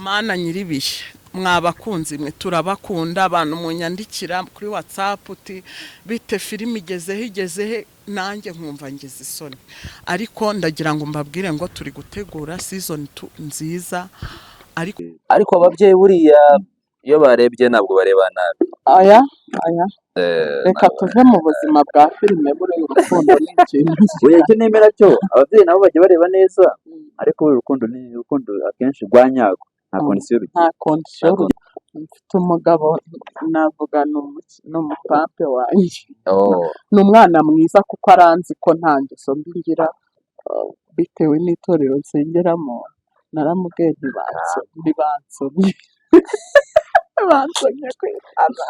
Mana nyiribihe, mwabakunzi mwe, turabakunda. Abantu munyandikira kuri WhatsApp uti: "Bite, filime igezehe, igezehe?" Nanjye nkumva ngize isoni, ariko ndagira ngo mbabwire ngo turi gutegura season 2 nziza, ariko Ariko ababyeyi buriya iyo barebye ntabwo bareba nabi. Aya aya. Reka ntabwo tuve mu buzima bwa filime. Buriya urukundo ni ikintu Buriya icyo nemera cyo, ababyeyi nabo bajya bareba neza, ariko buriya urukundo ni urukundo akenshi rwa nyarwo nta condition rugira. Nta condition. Mfite umugabo, navuga ni umupampe wanjye. Ni umwana mwiza kuko aranzi ko nta ngeso mbi ngira, bitewe n'itorero nsengeramo. Naramubwiye ntibansomye, bansomye kwitana.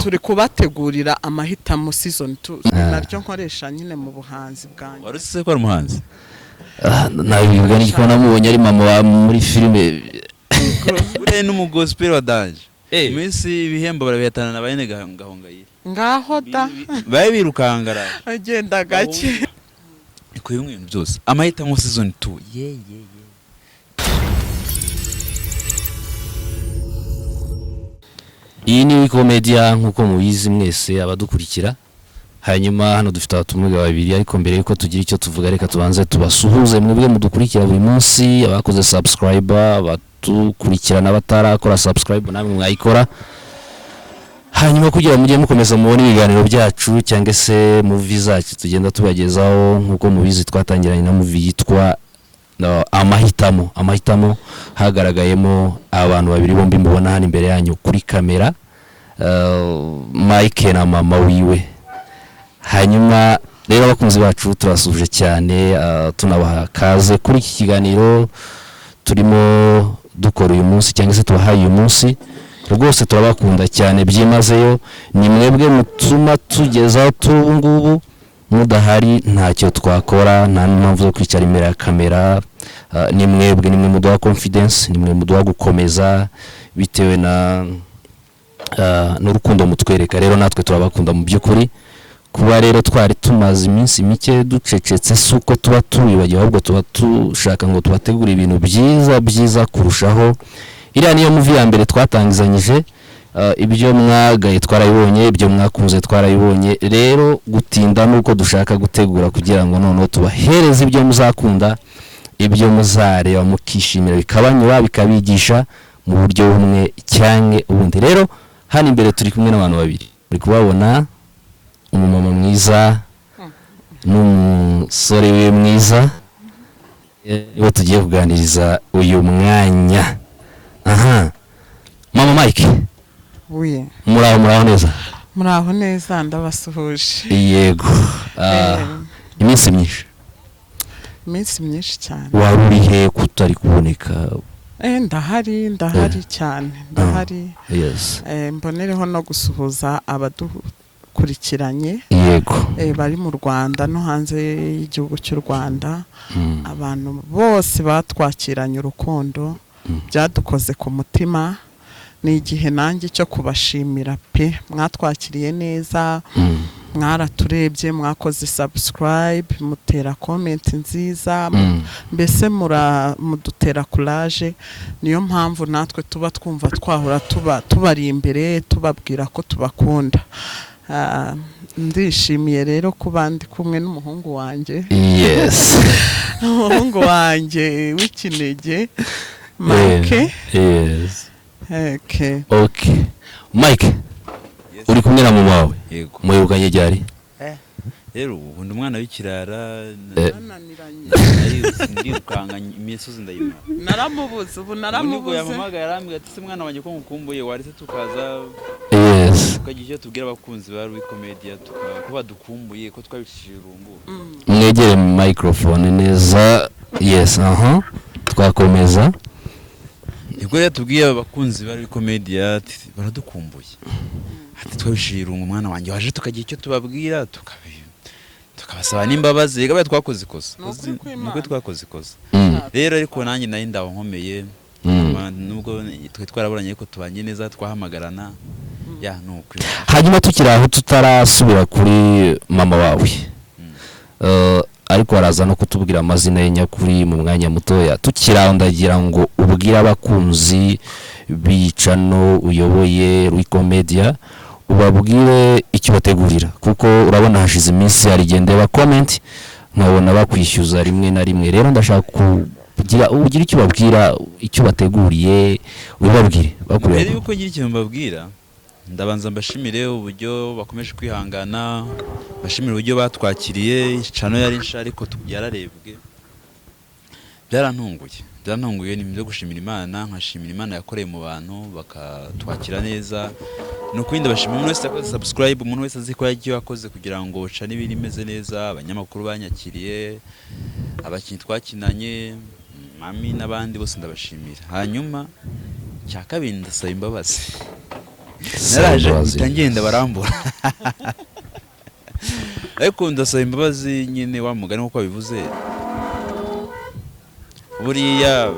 Turi kubategurira Amahitamo season 2, naryo nkoresha nyine mu buhanzi bwanjye. Wari uzi se ko ari umuhanzi? Ah, nabibwa n'iki ko namubonye ari mama wa muri filime? Buriya n'umugospel wa danger. Eh. Iminsi ibihembo barabihatana na bene Gahongayire. Ngaho da. Babe birukangara. Agenda gake. Ni bimwe ibintu byose. Amahitamo season 2, ye ye ye. Iyi ni Wikomedia nk'uko mubizi mwese abadukurikira. Hanyuma hano dufite abatumirwa babiri, ariko mbere yuko tugira icyo tuvuga, reka tubanze tubasuhuze mwebwe mudukurikira buri munsi, abakoze subscribe, abatukurikirana batarakora subscribe namwe mwayikora, hanyuma kugira ngo mujye mukomeza mubone ibiganiro byacu cyangwa se movie zacu tugenda tubagezaho. Nk'uko mubizi, twatangiranye na movie yitwa Amahitamo. Amahitamo hagaragayemo abantu babiri bombi mubona hano imbere yanyu kuri kamera, Mike na mama wiwe. Hanyuma rero abakunzi bacu turasuhuje cyane, tunabaha kaze kuri iki kiganiro turimo dukora uyu munsi cyangwa se tubahaye uyu munsi. Rwose turabakunda cyane byimazeyo, ni mwebwe mutuma tugezaho turi ubu ngubu. Mudahari ntacyo twakora, nta n'impamvu zo kwicara imbere ya kamera. Ni mwebwe, ni mwe muduha confidence, ni mwe muduha gukomeza bitewe na n'urukundo mutwereka. Rero natwe turabakunda mu by'ukuri. Kuba rero twari tumaze iminsi mike ducecetse si uko tuba tubibagiwe, ahubwo tuba dushaka ngo tubategure ibintu byiza byiza kurushaho. Iriya niyo movie ya mbere twatangizanyije. Ibyo mwagaye twarabibonye, ibyo mwakunze twarabibonye. Rero gutinda nuko dushaka gutegura kugira ngo noneho tubahereze ibyo muzakunda, ibyo muzareba mukishimira, bikabanyura, bikabigisha mu buryo bumwe cyangwa ubundi. Rero hano imbere turi kumwe n'abantu babiri, uri kubabona, umumama mwiza n'umusore we mwiza, nibo tugiye kuganiriza uyu mwanya. Aha, mama Mike. Oui. Muraho, muraho neza? Muraho neza, ndabasuhuje. Yego. Iminsi myinshi. Iminsi myinshi cyane. Waba uri he kutari kuboneka? Ndahari, ndahari cyane, ndahari. Mbonereho no gusuhuza abadukurikiranye bari mu Rwanda no hanze y'igihugu cy'u Rwanda. Abantu bose batwakiranye urukundo, byadukoze ku mutima. Ni igihe nanjye cyo kubashimira pe. Mwatwakiriye neza, mwaraturebye, mwakoze subscribe, mutera comment nziza, mbese mudutera courage. Niyo mpamvu natwe tuba twumva twahora tuba tubari imbere, tubabwira ko tubakunda. Ndishimiye rero kuba ndi kumwe n'umuhungu wanjye, umuhungu wanjye w'ikinege, Mike. Okay. Okay, Mike, uri kumwe na mama wawe. Yego. Muherukanye ryari? Rero ubu ndi umwana w'ikirara. Nananiranye. Ndirukanga imisozi ndayimara. Naramubuze ubu. Ubu nibwo Naramubuze. yampamagaye, arambwira ati: "Se mwana wanjye, ko ngukumbuye, waretse tukaza tukagira icyo tubwira abakunzi ba Louis Comedy, ko badukumbuye, ko twabicishije irungu?" Mwegere microphone neza. Yes, aha twakomeza. Nibwo rero tubwiye abakunzi ba Louis Comedy ati: "Baradukumbuye," ati: "Twabicishije irungu, mwana wanjye, waje tukagira icyo tubabwira, tukabasaba n'imbabazi. Reka twakoze ikosa." Ni ukuri kw'Imana. Ni ukuri twakoze ikosa. Rero ariko nanjye nari ndaho nkomeye. Nubwo twe twaraburanye, ariko tubanye neza, twahamagarana, ya ni ukuri. Hanyuma tukiri aho, tutarasubira kuri mama wawe. Ariko araza no kutubwira amazina ye nyakuri mu mwanya mutoya. Tukiri aho, ndagira ngo ubwire abakunzi b'icano uyoboye, Rwiko Media, ubabwire icyo bategurira, kuko urabona hashize iminsi hari igihe ndeba comment nkabona bakwishyuza rimwe na rimwe. Rero ndashaka kugira ugire icyo ubabwira, icyo bateguriye, ubibabwire Mbere bakureba. yuko ngira ikintu mbabwira, ndabanza mbashimire uburyo bakomeje kwihangana, mbashimire uburyo batwakiriye. Channel yari nsha ariko yararebwe, byarantunguye, byarantunguye. Ni ibyo gushimira Imana, nkashimira Imana yakoreye mu bantu bakatwakira neza. Ni ukuri ndabashimira umuntu wese yakoze subscribe, umuntu wese azi ko yagiye yakoze kugira ngo channel ibiri imeze neza, abanyamakuru banyakiriye, abakinnyi twakinanye, mami n'abandi bose ndabashimira. Hanyuma cya kabiri, ndasaba imbabazi. Naraje Imbabazi. mpita ngenda barambura, ariko ndasaba imbabazi nyine wa mugani nk'uko wabivuze. Buriya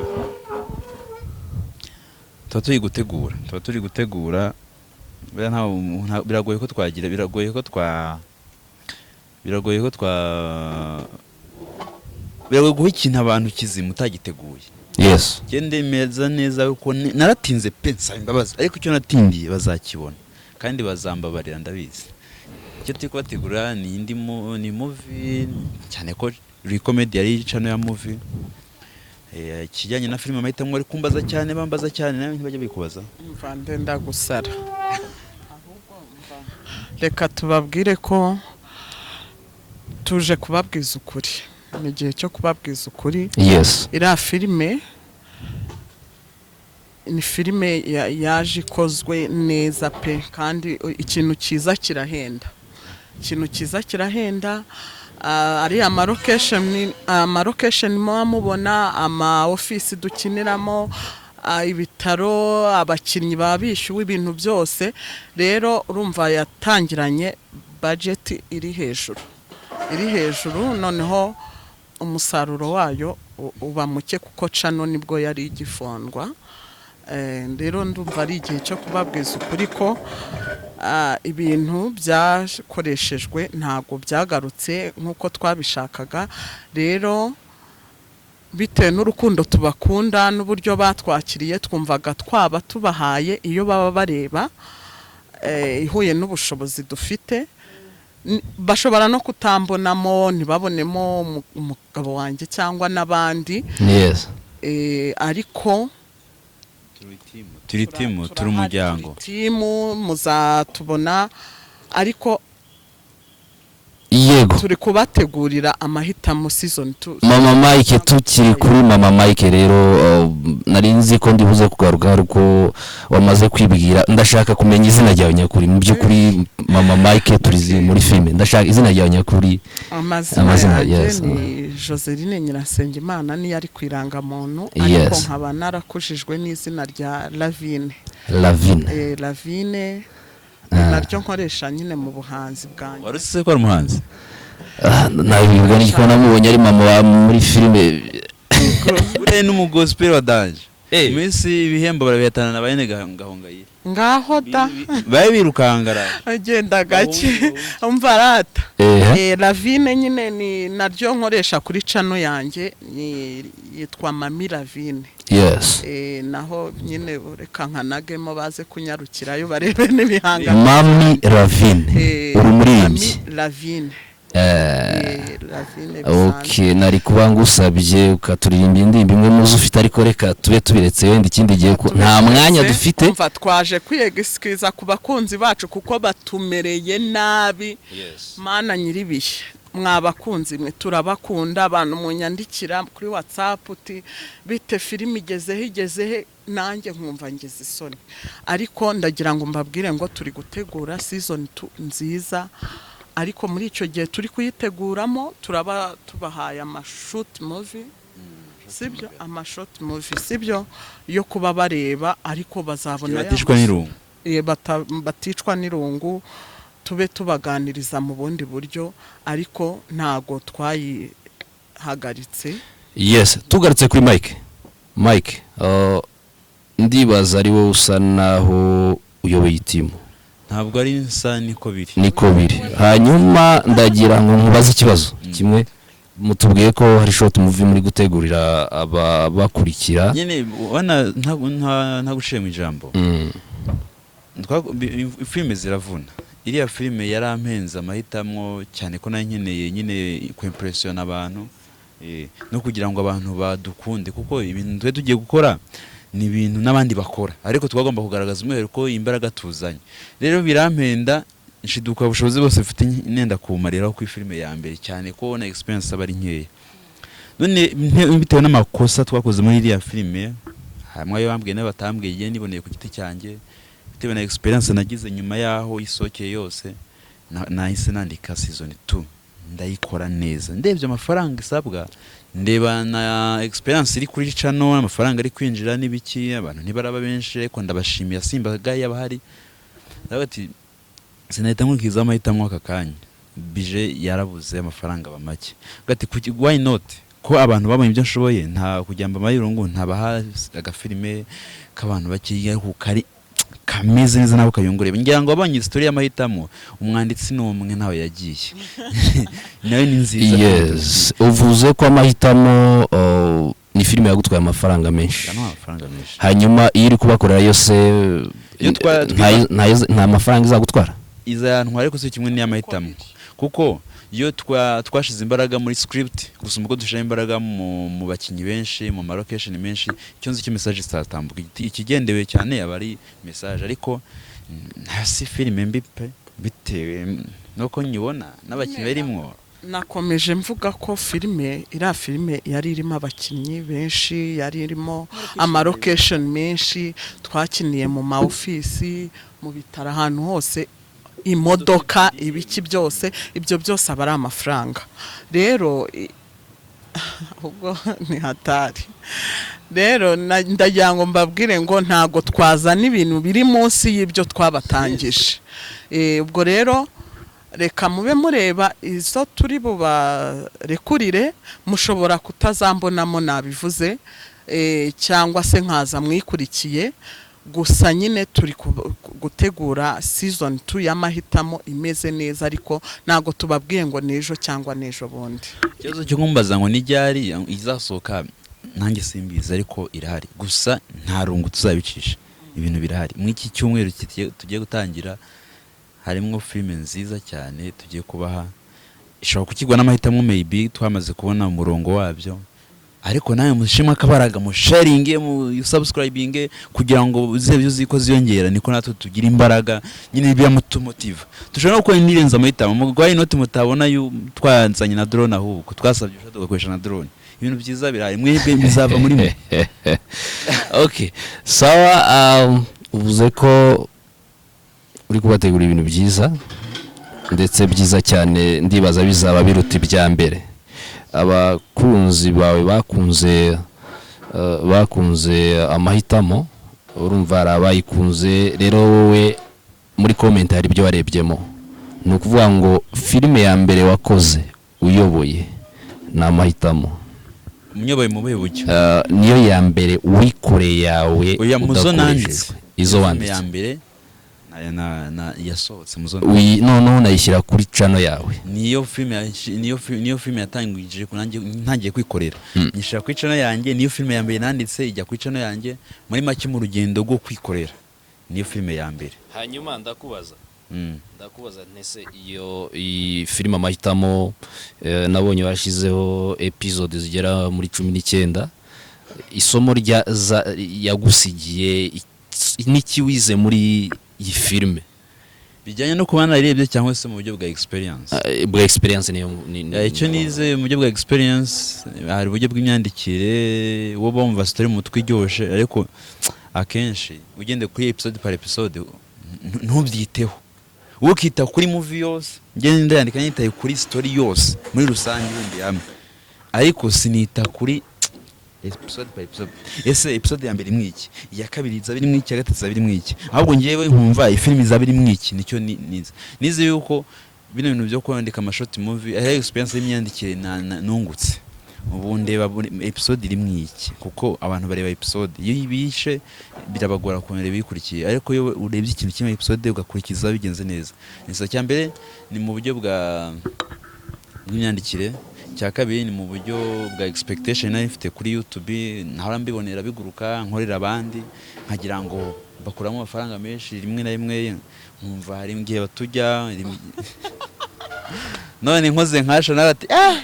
tuba turi gutegura, buriya biragoye ko twagira, biragoye guha ikintu abantu kizima utagiteguye. Njye ndemeza neza ko naratinze pe, nsaba imbabazi, ariko icyo natindiye bazakibona kandi bazambabarira, ndabizi. Icyo turi kubategura ni indi ni movie, cyane ko Comedy yari channel ya movie. Ikijyanye na filime, amahitamo bari kumbaza cyane, bambaza cyane, nawe ntibajya bikubaza. Mva ndenda gusara. Ahubwo mva, reka tubabwire ko tuje kubabwiza ukuri, ni igihe cyo kubabwiza ukuri. Iriya filime ni filime yaje ikozwe neza pe, kandi ikintu cyiza kirahenda, ikintu cyiza kirahenda. Ariya ama location muba mubona, ama office dukiniramo, ibitaro, abakinnyi baba bishyuwe, ibintu byose. Rero urumva yatangiranye budget iri hejuru, iri hejuru, noneho umusaruro wayo uba muke kuko channel nibwo yari igifondwa. Rero ndumva ari igihe cyo kubabwiza ukuri ko ibintu byakoreshejwe ntabwo byagarutse nk'uko twabishakaga. Rero bitewe n'urukundo tubakunda n'uburyo batwakiriye, twumvaga twaba tubahaye iyo baba bareba, ihuye n'ubushobozi dufite. Bashobora no kutambonamo, ntibabonemo umugabo wanjye cyangwa n'abandi. Ariko Turi team, turi turahari, umuryango. Turi team, muzatubona, ariko turi kubategurira amahitamo season 2. Mama Mike, tukiri kuri Mama Mike rero, nari nzi ko ndibuze kugaruka ariko wamaze kwibwira. Ndashaka kumenya izina ryawe nyakuri mu by'ukuri. Mama Mike turizi muri filime, ndashaka izina ryawe nyakuri. Amazina Amazina, yanjye ni Joseline Nyirasengimana, niyo ari ku irangamuntu, ariko nkaba narakujijwe n'izina rya Lavine. Lavine. Lavine ni naryo nkoresha nyine mu buhanzi bwanjye. Wari uzi ko ari umuhanzi? Ah, nabibwa n'iko namubonye ari mama wa muri filime. Buriya n'umugospel wa danger. Mu minsi ibihembo barabihatana na bene Gahongayire. Ngaho da! Babe birukangara. Agenda gake, umva rata. Lavine nyine ni naryo nkoresha kuri channel yanjye, ni yitwa Mami Lavine. Naho nyine reka nkanagemo baze kunyarukirayo barebe n'ibihangano. Mami Lavine. Uri umuririmbyi? Mami Lavine. Lavine bisanzwe. Okay, nari kuba ngusabye ukaturirimba indirimbo imwe muzo ufite, ariko reka tube tubiretse wenda ikindi gihe ko nta mwanya dufite. Umva, twaje kwiyegisikiriza ku bakunzi bacu kuko batumereye nabi. Mana nyiribihe, mwa bakunzi mwe, turabakunda. Abantu munyandikira kuri WhatsApp uti: "Bite, filime igezehe, igezehe?" Nanjye nkumva ngeze isoni, ariko ndagira ngo mbabwire ngo turi gutegura season 2 nziza, ariko muri icyo gihe turi kuyiteguramo turaba tubahaye amashort movie, sibyo? Amashort movie, sibyo, yo kuba bareba, ariko bazabona ya Batishwa n'irungu. Baticwa n'irungu, tube tubaganiriza mu bundi buryo, ariko ntago twayihagaritse. Yes, tugarutse kuri Mike. Mike, ndibaza ari wowe usa naho uyoboye iteam. Ntabwo ari nsa, niko biri. Niko biri. Hanyuma ndagira ngo nkubaze ikibazo kimwe. Mutubwiye ko hari short movie muri gutegurira ababakurikira. Nyine wana nta guciye mu ijambo. Filime ziravuna. Iriya filime yarampenze amahitamo cyane, ko nari nkeneye nyine kwimpressiona abantu, no kugira ngo abantu badukunde, kuko ibintu twe tugiye gukora ni ibintu n'abandi bakora, ariko twagomba kugaragaza umwihariko, imbaraga tuzanye. Rero birampenda, nshiduka ubushobozi bwose mfite nenda kuwumariraho kuri filime ya mbere, cyane ko na experience aba ari nkeya. None bitewe n'amakosa twakoze muri iriya filime, hamwe ayo bambwiye n'ayo batambwiye, igihe niboneye ku giti cyanjye, bitewe na experience nagize nyuma y'aho isokeye yose, nahise nandika season 2, ndayikora neza. Ndebye amafaranga isabwa, ndeba na experience iri kuri channel, amafaranga ari kwinjira n'ibiki, abantu ntibaraba benshi, ariko ndabashimiye simbaga y'abahari. Ndavuga ati sinahita nkurikiza amahitamo aka kanya, budget yarabuze, amafaranga aba make. Ndavuga ati why not, ko abantu babonye ibyo nshoboye, nta kugira ngo amayirungu ntabaha agafilime k'abantu bakeya ariko kari kameze neza, nabo kayungureba. Ngira ngo wabonye story y'amahitamo, umwanditsi ni umwe, ntawe yagiye nawe, ni nziza. Yes, uvuze ko amahitamo ni filime yagutwaye amafaranga menshi. Nta amafaranga menshi. Hanyuma iyo uri kubakorera yose, Iyo nta mafaranga izagutwara? Izantwara, ariko si kimwe n'iy'amahitamo, kuko iyo twashize imbaraga muri script gusumba uko dushyira imbaraga mu bakinnyi benshi, mu ma location menshi. Icyo nzi cyo, message zitatambuka. Ikigendewe cyane aba ari message, ariko nta si filime mbi pe, bitewe nuko nyibona n'abakinnyi barimwo. Nakomeje mvuga ko filime, iriya filime yari irimo abakinnyi benshi, yari irimo ama location menshi, twakiniye mu ma ofisi, mu bitaro, ahantu hose, imodoka, ibiki byose. Ibyo byose aba ari amafaranga. Rero ubwo ni hatari. Rero ndagira ngo mbabwire ngo ntabwo twazana ibintu biri munsi y'ibyo twabatangije. Ubwo rero reka mube mureba izo turi bubarekurire. Mushobora kutazambonamo, nabivuze, cyangwa se nkaza mwikurikiye. Gusa nyine turi gutegura season 2 y'amahitamo imeze neza, ariko ntabwo tubabwiye ngo n'ejo cyangwa n'ejo bundi. Ikibazo cyo kumbaza ngo n'iryari izasohoka, nanjye simbizi, ariko irahari. Gusa nta rungu tuzabicisha, ibintu birahari. Muri iki cyumweru tugiye gutangira harimo filime nziza cyane tugiye kubaha, ishobora kukigwa n'amahitamo, maybe twamaze kubona umurongo wabyo. Ariko nawe mushima akabaraga, musharinge, mu subscribinge, kugira ngo zibe uzi ko ziyongera, niko natwe tugira imbaraga nyine, biramutumotiva. Dushobora no gukora inirenze amahitamo mugwaye inoti mutabona yu twanzanye na drone, ahubwo twasabye ubufasha tugakoresha na drone. Ibintu byiza birahari, mwebwe bizava muri mwe. Okay, sawa. Uvuze ko uri kubategura ibintu byiza, ndetse byiza cyane, ndibaza bizaba biruta ibya mbere. Abakunzi bawe bakunze amahitamo, urumva hari abayikunze. Rero wowe muri comment hari ibyo warebyemo, ni ukuvuga ngo filime ya mbere wakoze uyoboye ni amahitamo. Munyoboye mu buhe buryo? Niyo ya mbere wikoreye yawe, Oya, muzo nanditse. udakoreshejwe, izo Filime wanditse. ya mbere na yasohotse muzo. Noneho unayishyira kuri channel yawe. Niyo filime yatangije ku nanjye ntangiye kwikorera, nyishyira kuri channel yanjye. Niyo filime ya mbere nanditse ijya kuri channel yanjye. Muri make, mu rugendo rwo kwikorera, niyo filime ya mbere. Hanyuma ndakubaza, ndakubaza ntese iyo iyi filime amahitamo, nabonye bashyizeho episode zigera muri 19, isomo rya yagusigiye n'iki wize muri iyi filime? Bijyanye no kuba nararebye cyangwa se mu buryo bwa experience? Bwa experience niyo Icyo nize mu buryo bwa experience, hari uburyo bw'imyandikire wo bumva story mu mutwe iryoshe, ariko akenshi ugendeye kuri episode par episode ntubyiteho, wowe ukita kuri movie yose. Njye ndayandika nitaye kuri story yose muri rusange ibumbiye hamwe, ariko sinita kuri episode by episode. Ese episode ya mbere imwe iki, iya kabiri izaba irimo iki, iya gatatu izaba irimo iki? Ahubwo njyewe nkumva iyi filime izaba irimo iki. Nicyo nize. Nize yuko bino bintu byo kwandika ama short movie ari experience y'imyandikire nungutse. Ubu ndeba buri episode irimo iki, kuko abantu bareba episode, iyo bishe birabagora kumenya ibikurikiye, ariko iyo urebye ikintu kimwe episode ugakurikiza bigenze neza. Ni cya mbere ni mu buryo bwa bw'imyandikire. Icya kabiri ni mu buryo bwa expectation nari mfite kuri YouTube, nahora mbibonera biguruka, nkorera abandi nkagira ngo bakuramo amafaranga menshi, rimwe na rimwe nkumva hari igihe batujya none nkoze nkasha nawe ati ah.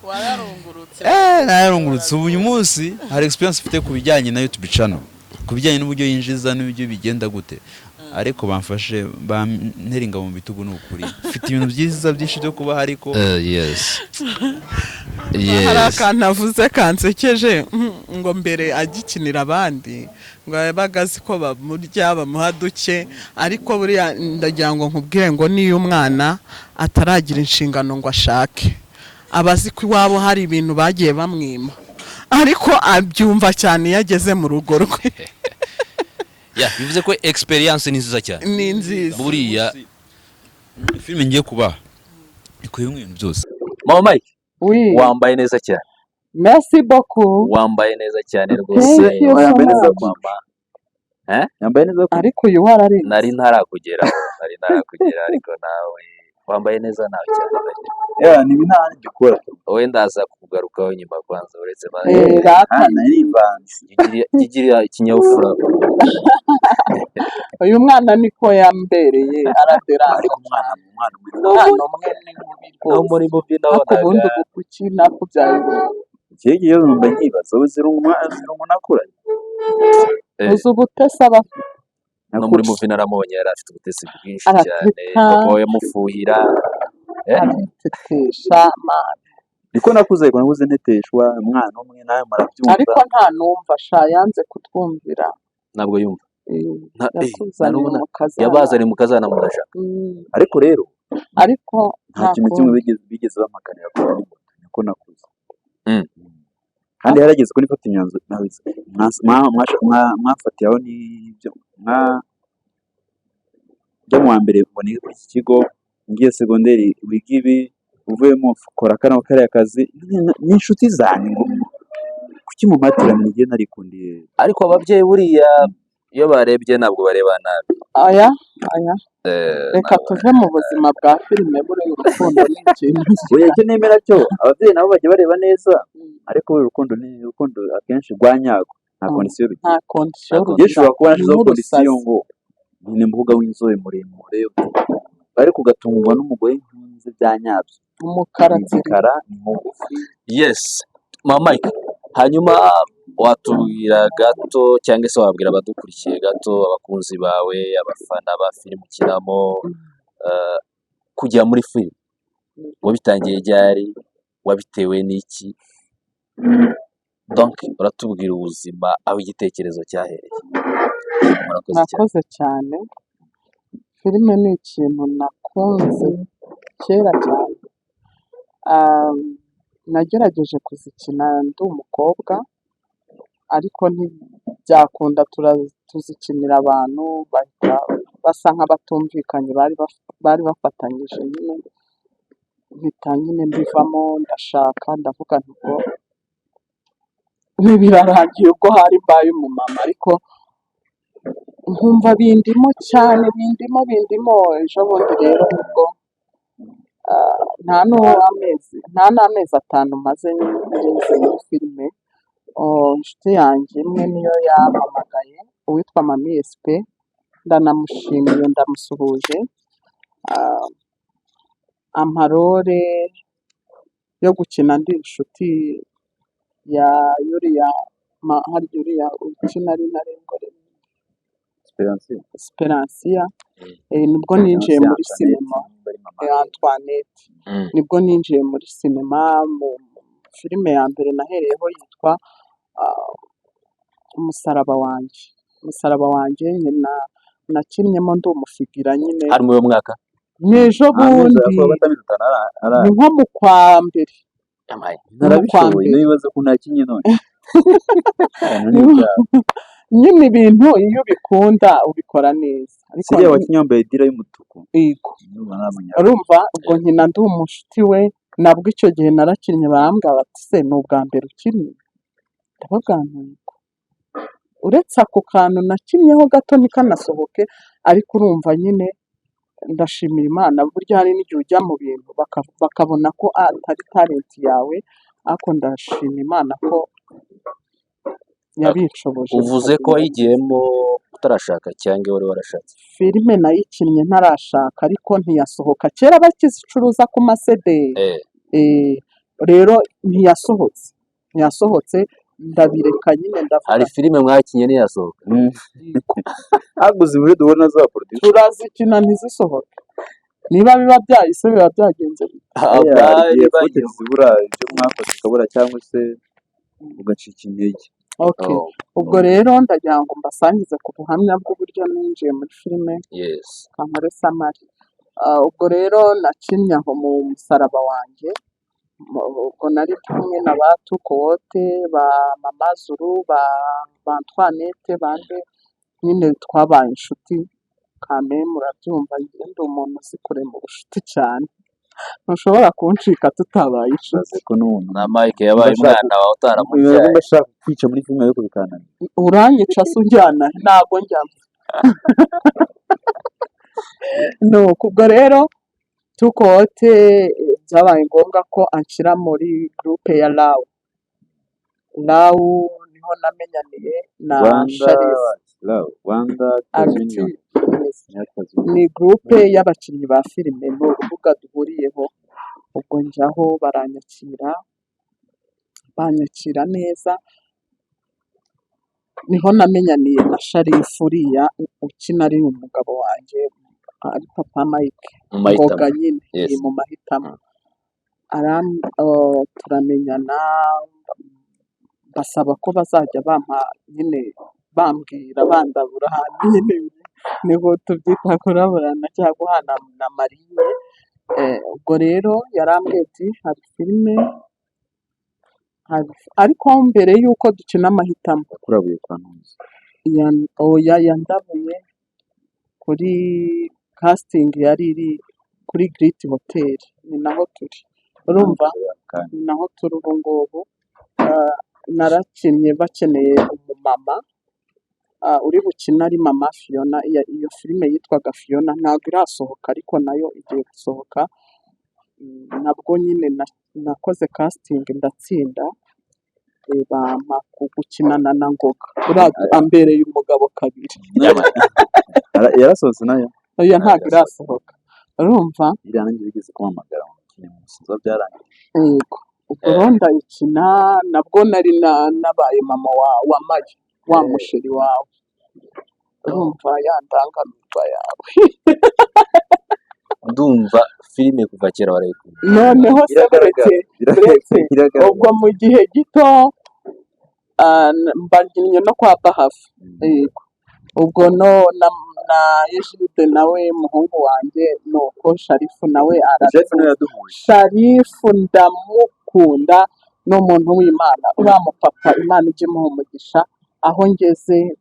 Wararungurutse. Narungurutse. Ubu uyu munsi hari experience mfite ku bijyanye na YouTube channel, ku bijyanye n'uburyo yinjiza n'uburyo bigenda gute, ariko bamfashe bantera ingabo mu bitugu. Ni ukuri mfite ibintu byiza byinshi byo kubaha, ariko Yes. Hari akantu avuze kansekeje, ngo mbere agikinira abandi ngo yabaga azi ko bamurya, bamuha duke. Ariko buriya ndagira ngo nkubwire ngo niyo umwana ataragira inshingano ngo ashake, aba azi ko iwabo hari ibintu bagiye bamwima, ariko abyumva cyane iyo ageze mu rugo rwe. Yeah, bivuze ko experience ni nziza cyane. Ni nziza. Buriya filime ngiye kubaha ikubiyemo ibintu byose. Mama Mike, Oui. wambaye neza cyane. Merci beaucoup. Wambaye neza cyane rwose. Thank you so Wambaye neza. much. Mama. Yambaye neza ko Ariko uyu wararenze. Nari ntarakugera, nari ntarakugera, ariko nawe wambaye neza nawe cyane. Yeah, ni nta dukora. Wowe ndaza kugarukaho nyuma, kwanza uretse Rata. Ah, nari nivanze. Jya ikinyabupfura. Uyu mwana niko yambereye, araderanje. Ariko umwana umwe Umwana umwe ni mubi No rwose. muri movie Ariko ubundi nabonaga ubu kuki nakubyaye ubu? Igihe numva nkibaza ubu zirungu nakuranye. Uzi ubutesi aba afite? No muri movie naramubonye, yari afite ubutesi bwinshi cyane. Arateta. Papa we yamufuhira. Aritetesha mana. Niko nakuze, ariko nakuze nteteshwa umwana umwe, nawe murabyumva. Ariko nta numva sha, yanze kutwumvira. Ntabwo yumva. Yatuzaniye Narubona umukazana. Yabazaniye umukazana murashaka. Ariko rero Ariko nta kintu kundi. kimwe bigeze bamakanira ko ndi muto, niko nakuze. Kandi yarageze ko nifata imyanzuro mwafatiyeho n'ibyo njya mu wa mbere ngo nige kuri iki kigo, ngiye segonderi wiga ibi, uvuyemo ukora kano kariya kazi n'inshuti zanjye, ngo kuki mumpatira ngiye narikundiye? Ariko ababyeyi buriya iyo barebye ntabwo bareba nabi. Aya aya. Reka Ntabwo tuve mu buzima bwa filime, buriya urukundo ni ikintu. Oya, icyo nemera cyo ababyeyi nabo bajya bareba neza, ariko buriya urukundo ni urukundo akenshi rwa nyarwo nta condition bigira. Nta condition. Nta Njye ushobora kuba Ni nashyizeho nk'urusazi. condition ngo ni umukobwa w'inzobe muremure, ariko ugatungurwa n'umugore nkunze bya nyabyo, Umukara ni tsiri. igikara, ni mugufi. Yes, Mama Mike, hanyuma watubwira gato cyangwa se wabwira abadukurikiye gato, abakunzi bawe, abafana ba filime ukinamo, kujya muri filime wabitangiye ryari, wabitewe n'iki? Donc uratubwira ubuzima aho igitekerezo cyahereye. Murakoze cyane. Murakoze cyane. Filime ni ikintu nakunze kera cyane. Nagerageje kuzikina ndi umukobwa, ariko ntibyakunda, tuzikinira abantu bahita basa nk'abatumvikanye bari bafatanyije nyine, mpita nyine mbivamo, ndashaka, ndavuga nti ubwo birarangiye, ubwo hari mbaye umumama, ariko nkumva bindimo cyane, bindimo, bindimo. Ejo bundi rero nibwo, nta n'amezi 5 maze ngeze muri filime, inshuti yanjye imwe niyo yampamagaye, uwitwa Mami Esipe, ndanamushimiye, ndamusuhuje, ampa role yo gukina ndi inshuti ya yuriya, harya uriya ukina ari Ntarengwa? Esperance. Esperansiya. Nibwo ninjiye muri sinema. Antoinette. Nibwo ninjiye muri sinema, mu filime ya mbere nahereyeho yitwa Umusaraba Wanjye. Umusaraba Wanjye nyina nakinnyemo ndi umufigurant nyine. Hari muri uwo mwaka? Ni ejo bundi, ni nko mu kwa mbere. Yampaye. Ni mu kwa Narabishoboye. mbere. Nibaza ko nakinye none. Ibintu ni ibyaha. Nyine ibintu iyo ubikunda ubikora neza, ariko Siriya wakinye wambaye dira y'umutuku. Yego. Ndumva nari umunyarwanda. Urumva ubwo nkina ndi umushuti we, nabwo icyo gihe narakinnye, barambwira bati: "Se ni ubwa mbere ukinnye?" Ndababwira nti: "Yego." Uretse ako kantu nakinnyeho gato ntikanasohoke, ariko urumva nyine. Ndashimira Imana. Burya hari n'igihe ujya mu bintu bakabona ko atari talent yawe, ariko ndashima Imana ko yabinshoboje. Uvuze ko Bikagenda neza. wayigiyemo utarashaka cyangwa wari warashatse? Filime nayikinnye ntarashaka, ariko ntiyasohoka. Kera bakizicuruza ku ma CD. Rero ntiyasohotse, ndabireka nyine, ndavuga. Hari filime mwakinye ntiyasohoka? Haguze uburyo tubona za producer. Turazikina ntizisohoke. Niba biba byahise, biba byagenze bite? Hari Abari igihe bagiye footage zibura, ibyo mwakoze bikabura, cyangwa se ugacika intege. Okay. Oh, ubwo rero ndagira ngo mbasangize ku buhamya bw'uburyo ninjiye muri filime. Kankore summary. Ubwo rero nakinnye aho mu musaraba wanjye. Ubwo nari kumwe na ba Tukowote, ba Mama Zuru, ba Antoinette, bande nyine twabaye inshuti. Kame murabyumva, njye ndi umuntu uzi kurema ubucuti cyane, ntushobora kuncika tutabaye inshuti. Baze ko n'ubu Na Mike yabaye Ndashaka- umwana wawe utaramubyaye. Niba ashaka kwica muri filime ariko bikananira. Uranyica se unjyana? Ntabwo njyamo. Nuko ubwo rero Tukowote byabaye ngombwa ko anshyira muri groupe ya Rawu. Rawu niho namenyaniye na Rwanda Sharifu. Rwanda Actors Acti Union. Yes. Ni Actors Union. Ni groupe y'abakinnyi ba filime, ni urubuga duhuriyeho. Ubwo njyaho, baranyakira, banyakira neza. Niho namenyaniye na Sharifu, uriya ukina ari umugabo wanjye, ari papa Mike. Mu mahitamo. Ngoga nyine. Ni mu mahitamo. Turamenyana, basaba ko bazajya bampa nyine, bambwira, bandabura ahantu nyine, niho tubyita kuraburana cyangwa guhana marine. Ubwo rero yarambwiye ati hari filime ariko mbere y'uko dukina amahitamo. Yakurabuye kwa Ntuza? Oya, yandabuye kuri casting yari iri kuri Great Hotel, ni naho turi, urumva? Kandi Ni naho turi ubu ngubu. Narakinnye, bakeneye umumama uri bukine ari mama Fiona. Iyo filime yitwaga Fiona, ntabwo irasohoka ariko nayo igiye gusohoka. Nabwo nyine nakoze casting ndatsinda, bampa gukinana na Ngoga. Buriya ambereye umugabo kabiri. Yarasohotse nayo? Oya, ntabwo irasohoka, urumva? Iriya nanjye bigeze kumpamagara ngo nkine mu nzu, byarangiye. Yego, ubwo rero ndayikina, nabwo nari nabaye mama wa Maya, wa musheri wawe, urumva, ya ndangamirwa yawe. Ndumva filime kuva kera warayikunda. Noneho se Iragaragara. buretse, buretse. Iragaragara. Ubwo mu gihe gito mbaginnye no kwa Bahavu. Yego, ubwo no na Ejide nawe muhungu wanjye, nuko Sharifu nawe Jeff niwe arabyumva. yaduhuje. Sharifu ndamukunda, ni umuntu w'Imana uriya mupapa, Imana ijye imuha umugisha. Aho ngeze,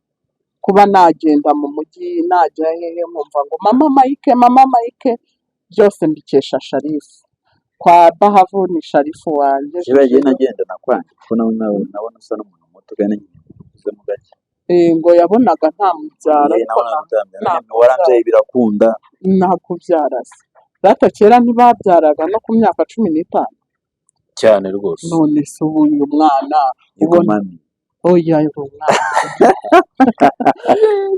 kuba nagenda mu mujyi, najya hehe, nkumva ngo "Mama Mike, mama Mike", byose mbikesha Sharifu. Kwa Bahavu ni Sharifu wanjye. Niba yagiye nagenda nakwanjye, kuko nawe usa n'umuntu muto kandi ukuzemo gake. Ngo yabonaga nta mubyara. Eh, Ariko nawe ntamubyara. Nta Warambyaye birakunda. Nakubyara se data? Kera ntibabyaraga no ku myaka 15? Cyane rwose. None se ubu uyu mwana Yego. ubona Mami. Oya,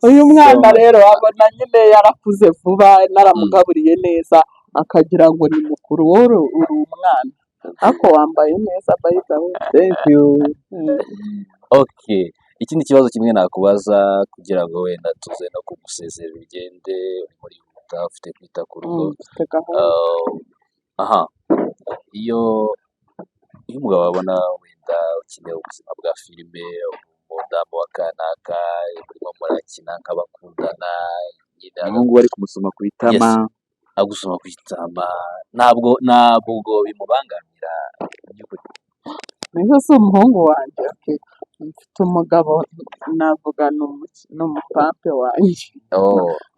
uyu mwana rero abona nyine yarakuze vuba, naramugaburiye neza, akagira ngo ni mukuru. Wowe uri umwana, ariko wambaye neza, by the way. Thank you. Okay, ikindi kibazo kimwe nakubaza kugira ngo wenda tuze no kugusezerera ugende, urimo urihuta, ufite kwita ku rugo. Mfite gahunda. Aha, iyo umugabo abona wenda ukeneye ubuzima bwa filime, umudamu wa kanaka, murimo murakina nk'abakundana nyine, Umuhungu bari kumusoma ku itama. Yes, agusoma ku itama, ntabwo bimubangamira mu by'ukuri? Niba si umuhungu wanjye? Okay. Mfite umugabo, navuga ni umupampe wanjye.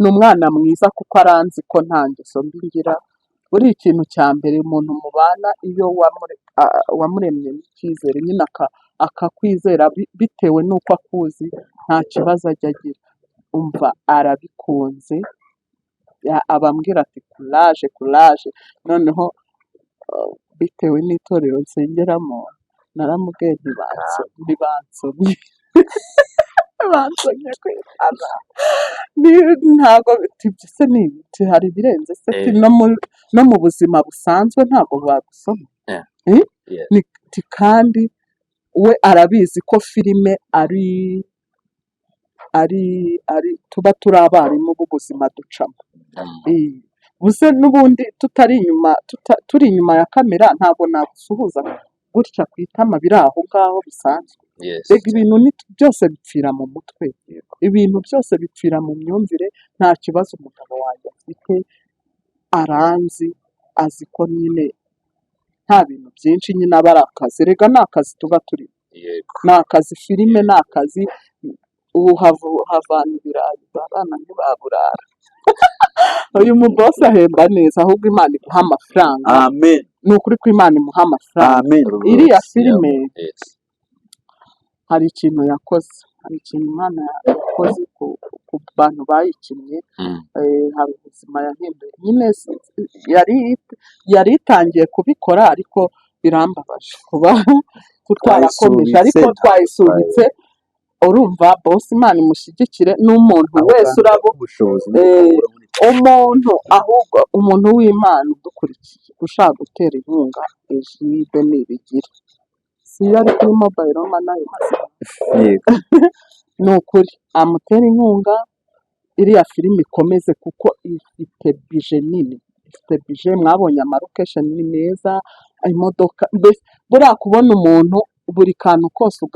Ni umwana mwiza kuko aranzi ko nta ngeso mbi ngira. Buriya ikintu cya mbere umuntu mubana, iyo wamuremye icyizere nyine, akakwizera bitewe n'uko akuzi, nta kibazo ajya agira. Umva, arabikunze. Abambwira ati courage, courage. Noneho bitewe n'itorero nsengeramo, naramubwiye ntibansomye, bansomye ku itama. Ntabwo ibyo se ni ibiki? Hari ibirenze se? No mu buzima busanzwe ntabwo bagusoma? Eh? Yeah. Kandi we arabizi ko filime ari tuba turi abarimu b'ubuzima ducamo. Buse n'ubundi tutari inyuma, turi inyuma ya kamera, ntabwo nagusuhuza gutya ku itama, biri aho ngaho bisanzwe. Rega ibintu ni byose bipfira mu mutwe, ibintu byose bipfira mu myumvire. Nta kibazo umugabo wanjye afite, aranzi, azi ko nyine nta bintu byinshi, nyine aba ari akazi. Rega ni akazi tuba turimo. Ni akazi, filime ni akazi. Ubu havana ibirayi, abana ntibaburara. Uyu mubosi ahemba neza, ahubwo Imana iguha amafaranga. Amen. Ni ukuri ko Imana imuha amafaranga. Amen. Iriya filime hari ikintu yakoze, hari ikintu Imana yakoze ku bantu bayikinnye. Hari ubuzima yahinduye nyine. Yari itangiye kubikora, ariko birambabaje kuba tutarakomeje. Twayisubitse, ariko ntabwo twayisubitse. Urumva bosi, Imana imushyigikire, n'umuntu wese urabo ubushobozi umuntu, ahubwo umuntu w'Imana udukurikiye ushaka gutera inkunga Egide Nibigira, si iyo ari kuri mobile money ayo mazina. Yego. Ni ukuri amutera inkunga, iriya filime ikomeze, kuko ifite budget nini, ifite budget. Mwabonye ama location ni meza, imodoka, mbese buriya kubona umuntu buri kantu kose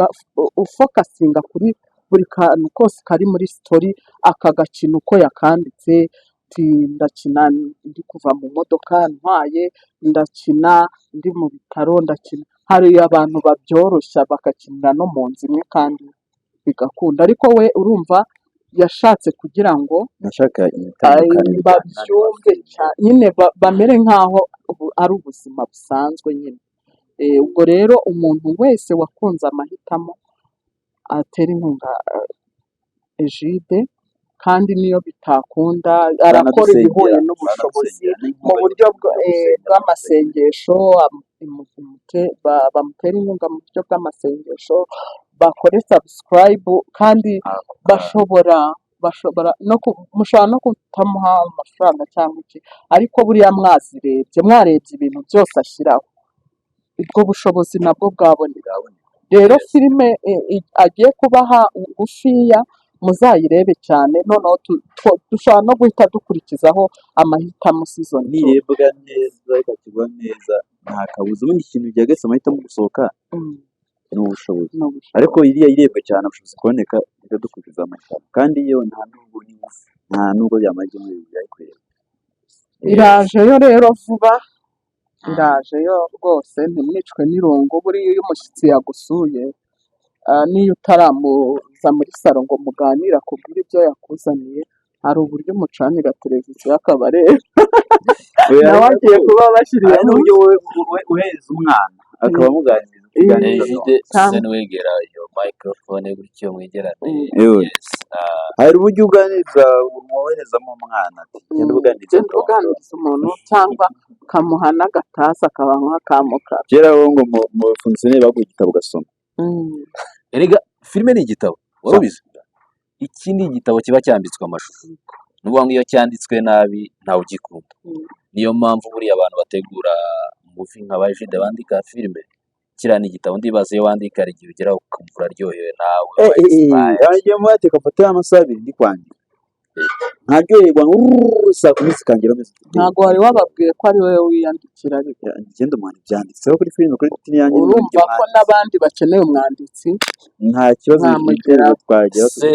ufocusinga kuri buri kantu kose kari muri story, akagakina uko yakanditse, ati ndakina ndi kuva mu modoka ntwaye, ndakina ndi mu bitaro, ndakina. Hari abantu babyoroshya bagakinira no mu nzu imwe kandi bigakunda, ariko we urumva yashatse kugira ngo Nashaka itandukaniro babyumve cyane nyine, bamere nk'aho ari ubuzima busanzwe nyine. Ubwo rero umuntu wese wakunze amahitamo atera inkunga Egide, kandi niyo bitakunda arakora ibihuye n'ubushobozi mu buryo bw'amasengesho, bamutera inkunga mu buryo bw'amasengesho, bakore subscribe, kandi bashobora no mushobora no kutamuha amafaranga cyangwa iki, ariko buriya mwazirebye, mwarebye ibintu byose ashyiraho, ubwo bushobozi nabwo bwaboneka. Rero filime agiye kubaha ngufiya, muzayirebe cyane. Noneho dushobora no guhita dukurikizaho amahitamo season 2. Nirebwa neza, ikakigwa neza, nta kabuza. Ubundi ikintu gihagaritse amahitamo gusohoka ni ubushobozi. Ni ubushobozi. Ariko iriya irebwa cyane, ubushobozi kuboneka, reka dukurikiza amahitamo. Kandi yo nta nubwo ni ngufi, nta nubwo byamara ibyumweru 2 ariko kureba. Iraje yo rero vuba, iraje yo rwose, ntimwicwe n'irungu. Buriya iyo umushyitsi yagusuye, n'iyo utaramuza muri salon ngo muganire akubwire ibyo yakuzaniye, hari uburyo umucanira televiziyo akaba areba. Nawe agiye kuba bashyiriyeho. Hari n'uburyo wowe uhereza umwana akaba amuganiriza, ukiganiriza. Egide, Cyangwa- se n'uwegera iyo microphone gutyo mwegerane. Yewe. Yes. Hari uburyo uganiriza, mwoherezamo umwana ati genda uganiriza. Genda uganiriza umuntu, cyangwa ukamuha n'agatasi akaba nk'akamukara. Kera wowe ngo mu bafonctionnaire baguha igitabo ugasoma. Erega filime ni igitabo, wari ubizi? Iki ni igitabo kiba cyanditswe amashusho, ni ukuvuga ngo iyo cyanditswe nabi ntawe ugikunda. Niyo mpamvu buriya abantu bategura movie nka ba Egide bandika filime, kiriya ni igitabo. Ndibaza iyo wandika hari igihe ugeraho ukumva uraryohewe nawe uba inspired. Yanjye mubate kafata amasaha 2 ndi kwandika, nkaryoherwa saa 10 zikangeraho meze. Ntabwo wari wababwiye ko ari wowe wiyandikira ariko? Ngenda umwanditsi, byanditseho kuri filime, kuri tini yanjye. Urumva ko n'abandi bakeneye umwanditsi Nta kibazo. Mwamugeraho. Twagera. Se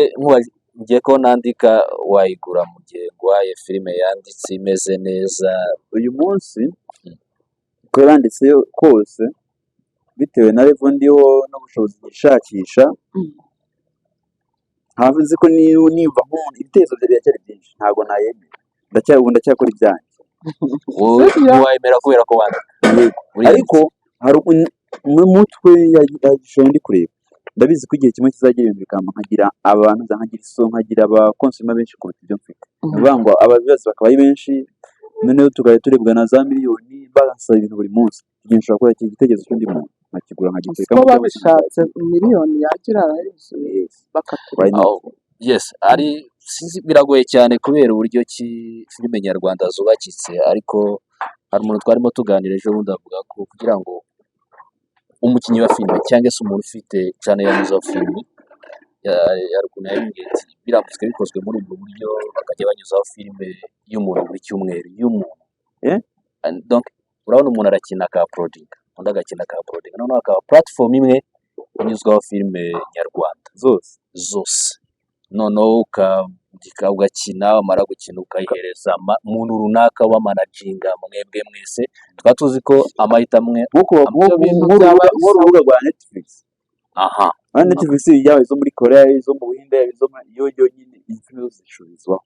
ngiye ko nandika, wayigura mu gihe nguhaye filime yanditse imeze neza? Uyu munsi uko yanditse kose, bitewe na level ndiho n'ubushobozi nishakisha, ntabwo nzi ko nimba nk'umuntu ibitekerezo bye biracyari byinshi, ntabwo nayemera. Ubu ndacyakora ibyanjye. Wowe ntiwayemera kubera ko wandika? Yego. Uriyanditse. Ariko hari mu mutwe yagishobora ndi kureba. Ndabizi ko igihe kimwe kizagira ibintu bikamba, nkagira abantu, nkagira iso, nkagira abakonsoma benshi kuruta ibyo mfite. Ni ukuvuga ngo ababibazi bakaba ari benshi, noneho tukajya turebwa na za miliyoni bansaba ibintu buri munsi. Igihe nshobora gukora iki gitekerezo cy'undi muntu nkakigura, nkagitekamo Ko cyangwa se babishatse miliyoni yagira arayuzuye. Yes. Bakatureka. Why not? Oh, yes, ari sinzi, biragoye cyane kubera uburyo ki filime nyarwanda zubakitse, ariko hari umuntu twarimo tuganira ejo bundi avuga ko kugira ngo umukinnyi wa filime cyangwa se umuntu ufite channel ya nyuzaho filime, hari ukuntu yabimbwiye ati biramutse bikozwe muri ubwo buryo, bakajya banyuzaho filime y'umuntu buri cyumweru y'umuntu. Eh? And donc urabona umuntu arakina aka uploadinga, undi agakina aka uploadinga, noneho hakaba platform imwe inyuzwaho filime nyarwanda zose. Zose, noneho ukandika, ugakina, wamara gukina ukayihereza umuntu runaka wamanaginga. Mwebwe mwese tukaba tuzi ko amahitamo amwe Nk'uko Ibyo bintu byaba ari nk'urubuga rwa Netflix. Aha Netflix, yaba izo muri Korea, izo mu Buhinde, yaba izo muri yo yonyine, iyi filime zose zicururizwaho.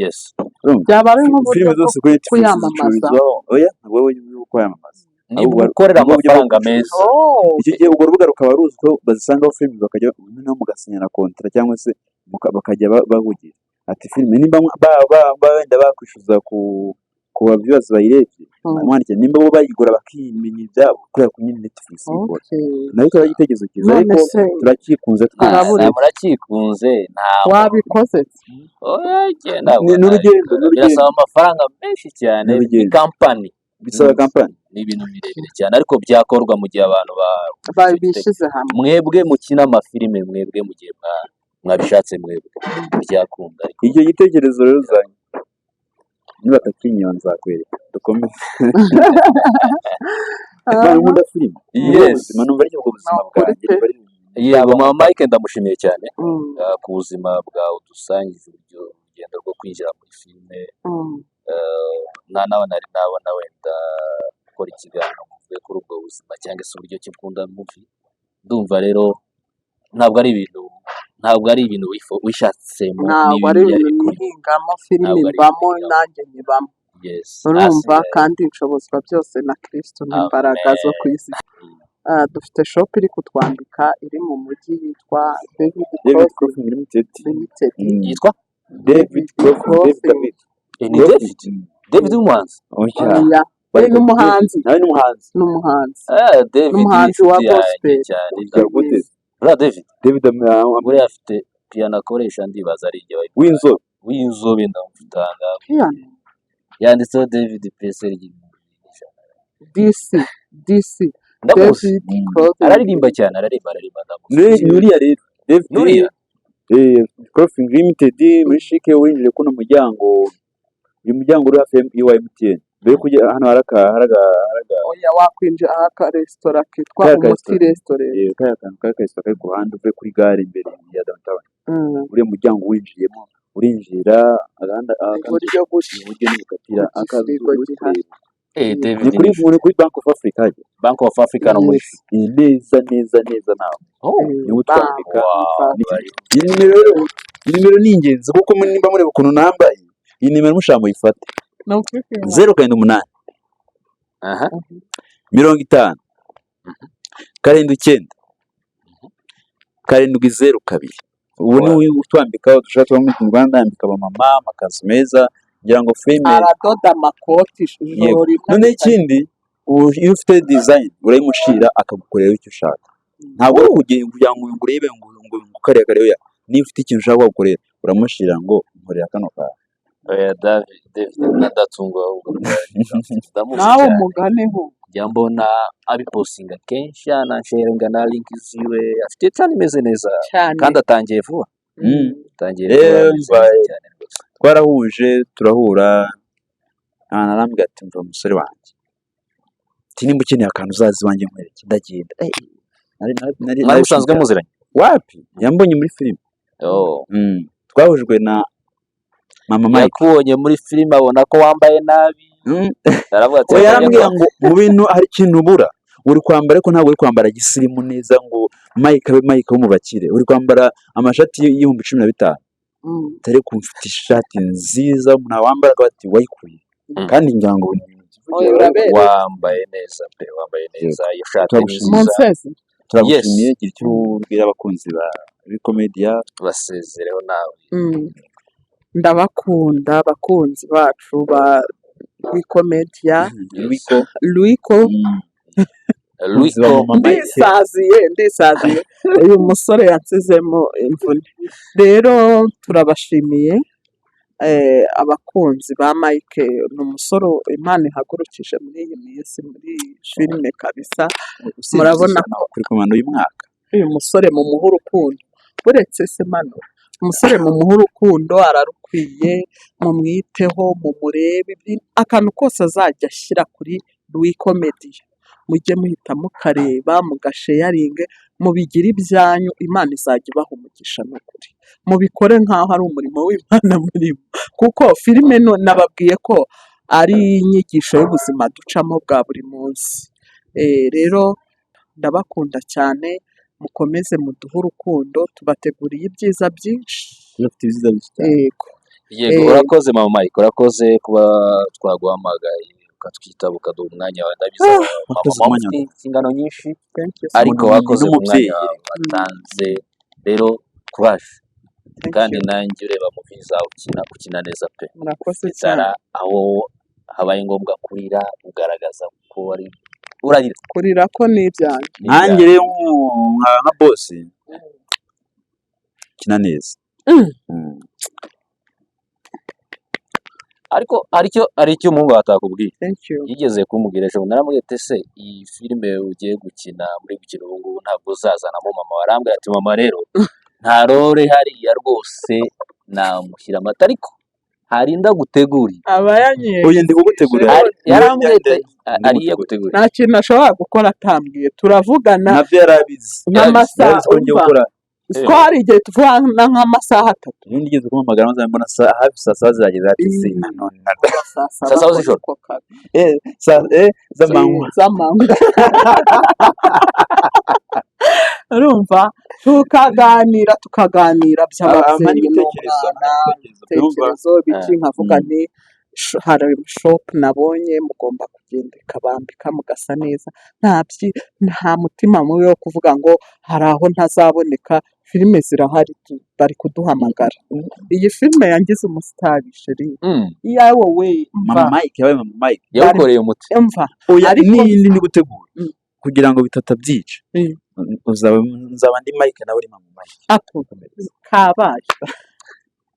Yes. Urumva? Byaba ari nk'uburyo Filime bwo zose kuri Netflix kuyamamaza. zicururizwaho. Oya, ntabwo wowe uri kwamamaza. Ni Ahubwo gukorera nibwo buryo bwo amafaranga gucuruza. meza. Oh, Icyo gihe urwo rubuga rukaba ruzi ko bazisangaho filime, bakajya noneho mugasinyana kontara cyangwa se bakajya bahugira ati filime nimba wenda bakwishyuza ku baviewers bayirebye, mwandikira nimba bo bayigura bakimenya ibyabo kubera ko nyine Netflix ibikora. Nayo ikaba ari igitekerezo cyiza, None ariko se turakikunze twese. Harabura iki? Murakikunze ntabwo? Wabikoze se? Oya, njye ntabwo Ni n'urugendo, nabikora. n'urugendo. Birasaba amafaranga menshi cyane. Ni urugendo. Ni kampani. Bisaba kampani. Ni ibintu birebire cyane, ariko byakorwa mu gihe abantu Bishyize hamwe. Mwebwe mukina amafilime, mwebwe mu gihe mwabishatse, mwebwe byakunda, ariko Icyo gitekerezo rero uzanye, niba atakinyiba nzakwereka, dukomeze. Mwana, nkunda filime. Nibwo buzima, numva ari bwo buzima Ni ukuri bwanjye. pe. Numva ari Yego, mama Mike, ndamushimiye cyane ku buzima bwawe udusangiza, uburyo urugendo rwo kwinjira muri filime. Nta nawe nari nabona wenda gukora ikiganiro ngo mvuge kuri ubwo buzima cyangwa se uburyo ki ukunda movie. Ndumva rero ntabwo ari ibintu wishatsemo, ni Ntabwo ari ibintu byari ibintu bikuri. nihingamo, filime Ntabwo ari mbamo, ibintu. nanjye nyibamo. Urumva, Asigaye kandi nshobozwa byose na Kristo n'imbaraga zo ku isi. Dufite shop iri kutwambika iri mu mujyi yitwa David David Clothing Clothing Limited. Limited. Yitwa David Clothing, David. Clothing. David. Ni David, David w'umuhanzi? Oya. Oya, we ni umuhanzi. Nawe ni umuhanzi. Ni umuhanzi. Ah, David Ni ni umuhanzi wa inshuti yanjye gospel. cyane. Ujya gute? Buriya David, David buriya afite piyano akoresha, ndibaza ari njye wayimuhaye. W'inzobe. W'inzobe, ndamufitanga. Piano. Yanditseho David PSR 1000. DC DC. Ndamuzi. David Clothing. Araririmba cyane, araririmba, araririmba, ndamuzi. Nuriya rero David. Nuriya? Clothing Limited muri CHIC, winjire kuno muryango, uyu muryango uri hafi y'uwa MTN mbere yo kujya hano hari aka Oya, wakwinjira aka resitora kitwa Kaya ka Umuti resitora. Restaurant. Kaya kantu kaya resitora kari ku ruhande uvuye kuri gare imbere ya downtown. Uriya muryango winjiyemo, urinjira agahanda Iburyo gutya. Iburyo n'ubukatira Ku akazu gifirigo uri gihari. kureba. David Ni kuri muri kuri Bank of Africa hajya. Bank of Africa no muri Yes. Neza neza neza nawe niwe utwambika. Iyi nimero rero, iyi nimero ni ingenzi kuko nimba mureba ukuntu nambaye, iyi nimero mushaka muyifate. Ni ukuri kw'Imana. 078 50 79 702. Ubu ni we utwambika udushati two muri Rwanda, yambika abamama amakanzu meza, ngira ngo filime. Aradoda amakoti ijoro Yego. rimwe. Noneho ikindi, ubu iyo ufite design urayimushira akagukorera icyo ushaka. Ntabwo ari kugira ngo urebe ngo kariya kariya, oya. Niba ufite ikintu ushaka gukorera, uramushira ngo nkorera kano kantu. Oya, David ndatunguwe ahubwo, ndamuzi Nawe cyane. Umuganeho. Njya mbona abipostinga kenshi, anasharinga na link ziwe, afite cyane, imeze neza. Cyane. Kandi atangiye vuba. Atangiye vuba, ameze neza cyane rwose. Twarahuje, turahura, ahantu arambwira ati: "Mva musore wanjye," ati: "Nimba ukeneye akantu uzaze iwanjye nkwereke." Ndagenda. Mwari Nari musanzwe muziranye? Wapi, yambonye muri filime. Oh. Twahujwe na mama Mike. Yakubonye muri filime abona ko wambaye nabi, aravuga ati Oya, "Reka yarambwira njye ngo mu bintu hari ikintu ubura, uri kwambara ariko ntabwo uri kwambara gisirimu neza ngo Mike abe Mike wo mu bakire, uri kwambara amashati y'15,000." Atari ko mfite ishati nziza umuntu wambara akavuga ati: "Wayikuye?" Kandi ngira ngo ni ibintu Oya, byivugira. uraberewe. Wambaye neza pe, wambaye neza, iyo shati ni Turagushimiye. nziza. Munseze. Turagushimiye, gira icyo ubwira abakunzi ba Bikomedia. Basezereho nawe. Ndabakunda, abakunzi bacu ba Wikomedia. Wiko. Luiko. Luiko. Mama Mike. Ndisaziye, ndisaziye, uyu musore yansizemo imvune. Rero turabashimiye, abakunzi ba Mike. Ni umusore Imana ihagurukije muri iyi minsi muri iyi filime kabisa. Murabona ko kuri komando y'uyu mwaka. Uyu musore mumuhe urukundo. Uretse se mano, umusore mumuhe urukundo, ararukwiye. Mumwiteho, mumurebe, akantu kose azajya ashyira kuri Wikomedia mujye muhita mukareba, mugasharinge, mubigire ibyanyu. Imana izajya ibaha umugisha n'ukuri. Mubikore nk'aho ari umurimo w'Imana murimo, kuko filime nababwiye ko ari inyigisho y'ubuzima ducamo bwa buri munsi. Rero ndabakunda cyane, mukomeze muduhe urukundo, tubateguriye ibyiza byinshi. Bafite ibyiza byinshi cyane. Yego. Yego. Urakoze mama Mike, urakoze kuba twaguhamagaye ukatwitaba, ukaduha umwanya wawe. Ndabizi mama Wakoze mama umwanya. ufite inshingano nyinshi, Thank you so ariko much. wakoze ku N'umubyeyi. mwanya wawe watanze. Rero courage. Thank Kandi you. nanjye ureba movie zawe, ukina neza pe. Murakoze cyane. Itara aho habaye ngombwa kurira, ugaragaza ko wari urarira. Kurira ko ni ibyanjye. Ni Nanjye ibyawe. rero nka boss, kina neza. Ariko hari icyo umuhungu atakubwiye. Thank you. Yigeze kumbwira ejo, naramubwiye ati: "Ese iyi filime ugiye gukina, muri gukina ubu ngubu, ntabwo uzazanamo mama?" Arambwira ati: "Mama rero nta role hariya rwose namushyira amata, ariko hari indaguteguriye." Aba yanyegeje. Oya, ndi kugutegurira. Yarambwiye ati Ndi ariyo gutegura. yaguteguriye. Nta kintu ashobora gukora atambwiye, turavugana Nabyo yari abizi. nk'amasaha. Yari abizi ko ngiye Umva, gukora. ko hari igihe tuvugana nk'amasaha 3. Iyo nigeze kumuhamagara maze mbona hafi saa 7 zirageze, ati si nanone Saa Saa 7 saba z'ijoro. ko kabi. Z'amanywa. Z'amanywa. Urumva, tukaganira, tukaganira Ampa by'ababyeyi n'ibitekerezo, n'umwana. ibitekerezo byumva. Ibitekerezo biki, nkavuga nti: "Hari shop nabonye mugomba kugenda ikabambika mugasa neza." Nta mutima mubi wo kuvuga ngo hari aho ntazaboneka. Filime zirahari, bari kuduhamagara. Iyi filime yangize umusitari, chéri. Iyawe we, umva. Mama Mike yabaye mama Mike. Yawukoreye umuti. Umva. Oya. Ariko N'iyindi ndi gutegura kugira ngo bitatabyica, uzaba, nzaba ndi Mike nawe uri mama Mike. Apo kabaye.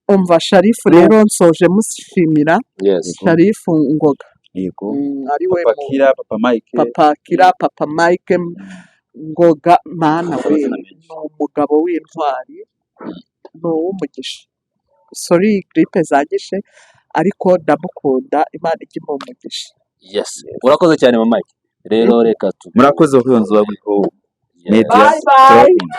Umva Sharifu, rero nsoje mushimira. Sharifu Ngoga. Yego. Ari we Papa mu Kira, papa Mike. Papa Kira, papa Mike Ngoga, mana we. Amazina menshi. Ni umugabo w'intwari, ni uw'umugisha. Sorry, grippe zagishe, ariko ndamukunda. Imana ijye imuha umugisha. Yes, urakoze cyane mama Mike. Rero reka tu Murakoze, bakunzi ba Buriho Media. Bye bye. Turabakunda.